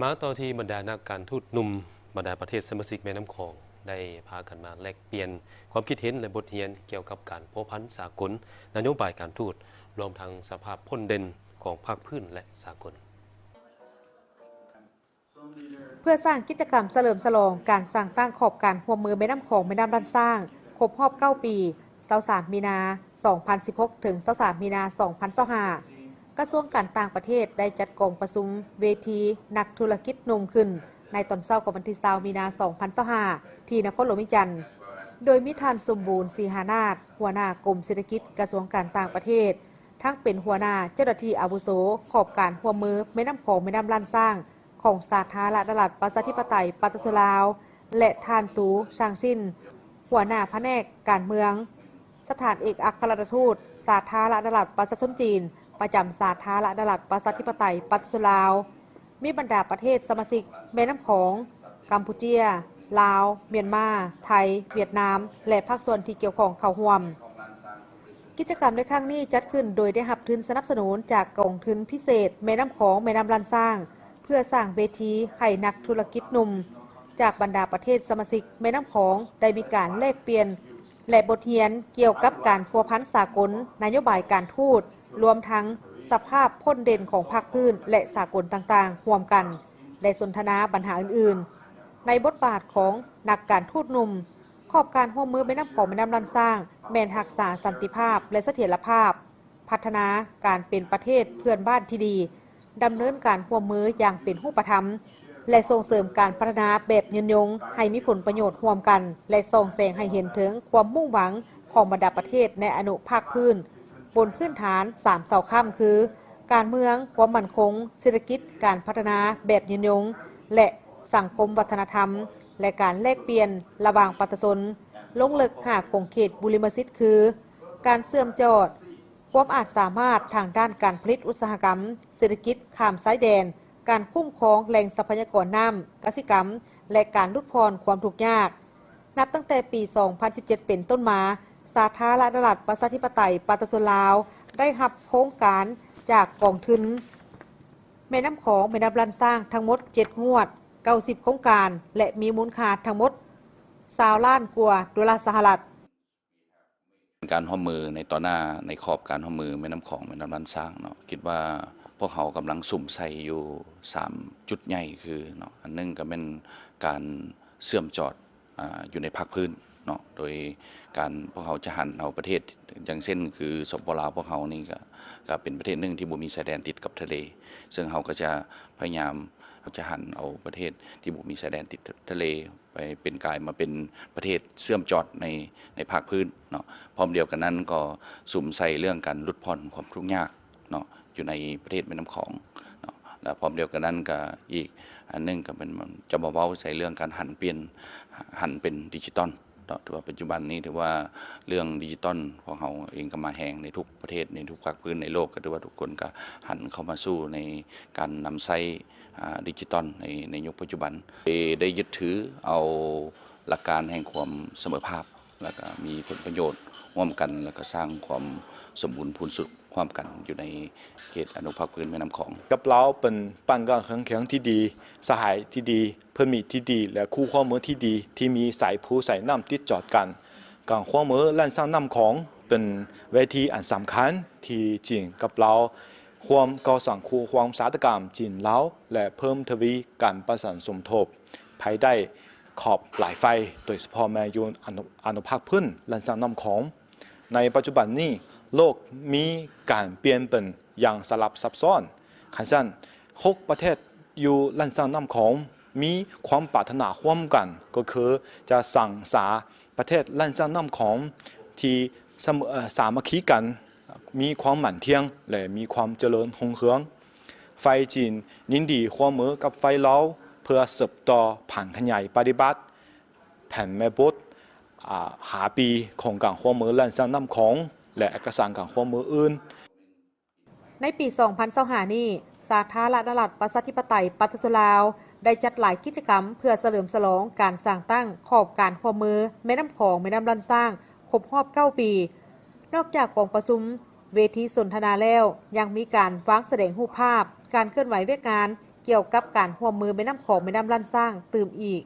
ມາຕໍ່ທີ່ບັນດານັກການທູດໜຸ່ມ ບັນດາປະເທດສະມາຊິກແມ່ນ້ຳຂອງ ໄດ້ພາກັນມາແລກປ່ຽນຄວາມຄິດເຫັນ ແລະ ບົດຮຽນກ່ຽວກັບການພົວພັນສາກົນ, ນະໂຍບາຍການທູດ, ລວມທັງສະພາບພົ້ນເດັ່ນຂອງພາກພື້ນ ແລະ ສາກົນ. ເພື່ອສ້າງກິດຈະກຳສະເຫຼີມສະຫຼອງການສ້າງຕັ້ງຂອບການຮ່ວມມືແມ່ນ້ຳຂອງ ແມ່ນ້ຳລ້ານຊ້າງ ຄົບຮອບເກົ້າປີ ຊາວສາມ ມີນາ ສອງພັນສິບຫົກ ເຖິງ ຊາວສາມ ມີນາ ສອງພັນຊາວຫ້າ ກະຊວງການຕ່າງປະເທດໄດ້ຈັດກອງປະຊຸມເວທີນັກທຸລະກິດໜຸ່ມຂຶ້ນໃນຕອນເຊົ້າຂອງວັນທີຊາວ ມີນາ ສອງພັນຊາວຫ້າ ທີ່ນະຄອນຫຼວງວຽງຈັນ ໂດຍມີທ່ານ ສົມບູນ ສີຫານາດ ຫົວໜ້າກົມເສດຖະກິດ ກະຊວງການຕ່າງປະເທດ ທັງເປັນຫົວໜ້າເຈົ້າໜ້າທີ່ອາວຸໂສຂອບການຮ່ວມມືແມ່ນ້ຳຂອງ ແມ່ນ້ຳລ້ານຊ້າງ ຂອງສາທາລະນະລັດ ປະຊາທິປະໄຕ ປະຊາຊົນລາວ ແລະ ທ່ານ ຕູ ຊາງຊິນ ຫົວໜ້າພະແນກການເມືອງ, ສະຖານເອກອັກຄະລັດຖະທູດ ສາທາລະນະລັດ ປະຊາຊົນຈີນ ປະຈຳສາທາລະນະລັດ ປະຊາທິປະໄຕ ປະຊາຊົນລາວ, ມີບັນດາປະເທດສະມາຊິກແມ່ນ້ຳຂອງ ກຳປູເຈຍ, ລາວ, ມຽນມາ, ໄທ, ຫວຽດນາມ ແລະ ພາກສ່ວນທີ່ກ່ຽວຂ້ອງເຂົ້າຮ່ວມ. ກິດຈະກຳໃນຄັ້ງນີ້ຈັດຂຶ້ນໂດຍໄດ້ຮັບທຶນສະໜັບສະໜູນຈາກກອງທຶນພິເສດແມ່ນ້ຳຂອງ ແມ່ນ້ຳລ້ານຊ້າງ ເພື່ອສ້າງເວທີໃຫ້ນັກທຸລະກິດໜຸ່ມຈາກບັນດາປະເທດສະມາຊິກແມ່ນ້ຳຂອງໄດ້ມີການແລກປ່ຽນ ແລະ ບົດຮຽນກ່ຽວກັບການພົວພັນສາກົນ, ນະໂຍບາຍການທູດ, ລວມທັງສະພາບພົ້ນເດັ່ນຂອງພາກພື້ນ ແລະ ສາກົນຕ່າງໆຮ່ວມກັນ ແລະ ສົນທະນາບັນຫາອື່ນໆ. ໃນບົດບາດຂອງນັກການທູດໜຸ່ມ, ຂອບການຮ່ວມມືແມ່ນ້ຳຂອງ ແມ່ນ້ຳລ້ານຊ້າງ ແມ່ນຮັກສາສັນຕິພາບ ແລະ ສະຖຽນລະພາບ, ພັດທະນາການເປັນປະເທດເພື່ອນບ້ານທີ່ດີ, ດຳເນີນການຮ່ວມມືຢ່າງເປັນຮູບປະທຳ ແລະ ສົ່ງເສີມການພັດທະນາແບບຍືນຍົງໃຫ້ມີຜົນປະໂຫຍດຮ່ວມກັນ ແລະ ສ່ອງແສງໃຫ້ເຫັນເຖິງຄວາມມຸ່ງຫວັງຂອງບັນດາປະເທດໃນອະນຸພາກພື້ນ ບົນພື້ນຖານສາມເສົາຄ້ຳຄື ການເມືອງ, ຄວາມໝັ້ນຄົງ, ເສດຖະກິດ, ການພັດທະນາແບບຍືນຍົງ ແລະ ສັງຄົມວັດທະນະທຳ ແລະ ການແລກປ່ຽນລະຫວ່າງປະຊາຊົນ ລົງເລິກຫ້າຂົງເຂດບຸລິມະສິດຄື ການເຊື່ອມຈອດ, ຄວາມອາດສາມາດທາງດ້ານການຜະລິດອຸດສາຫະກຳ, ເສດຖະກິດຂ້າມຊາຍແດນ, ການຄຸ້ມຄອງແຫຼ່ງຊັບພະຍາກອນນ້ຳ, ກະສິກຳ ແລະ ການຫຼຸດຜ່ອນຄວາມທຸກຍາກ. ນັບຕັ້ງແຕ່ປີສອງພັນສິບເຈັດເປັນຕົ້ນມາ, ສາທາລະນະລັດ ປະຊາທິປະໄຕ ປະຊາຊົນລາວ ໄດ້ຮັບໂຄງການຈາກກອງທຶນແມ່ນ້ຳຂອງ ແມ່ນ້ຳລ້ານຊ້າງ ທັງໝົດເຈັດງວດ, ເກົ້າສິບໂຄງການ ແລະ ມີມູນຄ່າທັງໝົດຊາວລ້ານກວ່າໂດລາສະຫະລັດ. ການຮ່ວມມືໃນຕໍ່ໜ້າໃນຂອບການຮ່ວມມືແມ່ນ້ຳຂອງ ແມ່ນ້ຳລ້ານຊ້າງເນາະ, ຄິດວ່າພວກເຮົາກຳລັງສຸມໃສ່ຢູ່ສາມຈຸດໃຫຍ່ຄືເນາະ, ອັນໜຶ່ງກໍແມ່ນການເຊື່ອມຈອດ ອາ ຢູ່ໃນພາກພື້ນເນາະ, ໂດຍການພວກເຮົາຈະຫັນເອົາປະເທດ ຢ່າງເຊັ່ນຄື ສປປ ລາວ ພວກເຮົານີ້ກໍ ກໍເປັນປະເທດໜຶ່ງທີ່ບໍ່ມີຊາຍແດນຕິດກັບທະເລ, ເຊິ່ງເຮົາກໍຈະພະຍາຍາມ ເຮົາຈະຫັນເອົາປະເທດທີ່ບໍ່ມີຊາຍແດນຕິດທະເລ ໄປເປັນ ກາຍມາເປັນປະເທດເຊື່ອມຈອດໃນ ໃນພາກພື້ນເນາະ. ພ້ອມດຽວກັນນັ້ນກໍສຸມໃສ່ເລື່ອງການຫຼຸດຜ່ອນຄວາມທຸກຍາກເນາະ ຢູ່ໃນປະເທດແມ່ນ້ຳຂອງເນາະ. ແລະ ພ້ອມດຽວກັນນັ້ນກໍອີກອັນໜຶ່ງກໍແມ່ນຈະມາເວົ້າໃສ່ເລື່ອງການຫັນປ່ຽນ ຫັນເປັນດິຈິຕອນເນາະ. ຖືວ່າປັດຈຸບັນນີ້ຖືວ່າເລື່ອງດິຈິຕອນຂອງເຮົາເອງກໍມາແຮງໃນທຸກປະເທດ ໃນທຸກພາກພື້ນໃນໂລກ, ກໍຖືວ່າທຸກຄົນກໍຫັນເຂົ້າມາສູ່ໃນການນຳໃຊ້ ອາ ດິຈິຕອນໃນ ໃນຍຸກປັດຈຸບັນ ໄດ້ ໄດ້ຍຶດຖືເອົາຫຼັກການແຫ່ງຄວາມສະເໝີພາບ ແລ້ວກະມີຜົນປະໂຫຍດຮ່ວມກັນ ແລ້ວກະສ້າງຄວາມສົມບູນພູນສຸກຮ່ວມກັນຢູ່ໃນເຂດອະນຸພາກພື້ນແມ່ນ້ຳຂອງ. ກັບລາວເປັນບ້ານການເຂື່ອນທີ່ດີ, ສະຫາຍທີ່ດີ, ເພື່ອນມິດທີ່ດີ ແລະ ຄູ່ຮ່ວມມືທີ່ດີ ທີ່ມີສາຍພູສາຍນ້ຳຕິດຈອດກັນ. ການຮ່ວມມືລ້ານຊ້າງນ້ຳຂອງ ເປັນເວທີອັນສຳຄັນທີ່ຈີນກັບລາວຮ່ວມກໍ່ສ້າງຄູ່ຮ່ວມຊາຕະກຳຈີນ-ລາວ ແລະ ເພີ່ມທະວີການປະສານສົມທົບພາຍໃຕ້ຂອບຫຼາຍຝ່າຍ, ໂດຍສະເພາະແມ່ນຢູ່ອະນຸ ອະນຸພາກພື້ນລ້ານຊ້າງນ້ຳຂອງ. ໃນປັດຈຸບັນນີ້ ໂລກມີການປ່ຽນແປງຢ່າງສະຫຼັບຊັບຊ້ອນ. ຄັນຊັ້ນ ຫົກປະເທດຢູ່ລ້ານຊ້າງນ້ຳຂອງ ມີຄວາມປາດຖະໜາຮ່ວມກັນ ກໍຄືຈະສ້າງສາປະເທດລ້ານຊ້າງນ້ຳຂອງທີ່ສາ ເອີ ສາມັກຄີກັນ, ມີຄວາມໝັ້ນທ່ຽງ ແລະ ມີຄວາມຈະເລີນຮຸ່ງເຮືອງ. ຝ່າຍຈີນຍິນດີຮ່ວມມືກັບຝ່າຍລາວ ເພື່ອສືບຕໍ່ຜັນຂະຫຍາຍປະຕິບັດແຜນແມ່ບົດ ອາ ຫ້າປີຂອງການຮ່ວມມືລ້ານຊ້າງນ້ຳຂອງ ແລະ ເອກະສານການຮ່ວມມືອື່ນ. ໃນປີສອງພັນຊາວຫ້ານີ້, ສາທາລະນະລັດ ປະຊາທິປະໄຕ ປະຊາຊົນລາວ ໄດ້ຈັດຫຼາຍກິດຈະກຳເພື່ອສະເຫຼີມສະຫຼອງການສ້າງຕັ້ງຂອບການຮ່ວມມືແມ່ນ້ຳຂອງ ແມ່ນ້ຳລ້ານຊ້າງ ຄົບຮອບເກົ້າປີ. ນອກຈາກກອງປະຊຸມ, ເວທີສົນທະນາແລ້ວ, ຍັງມີການວາງສະແດງຮູບພາບ, ການເຄື່ອນໄຫວວຽກງານ ກ່ຽວກັບການຮ່ວມມືແມ່ນ້ຳຂອງ-ແມ່ນ້ຳລ້ານຊ້າງຕື່ມອີກ.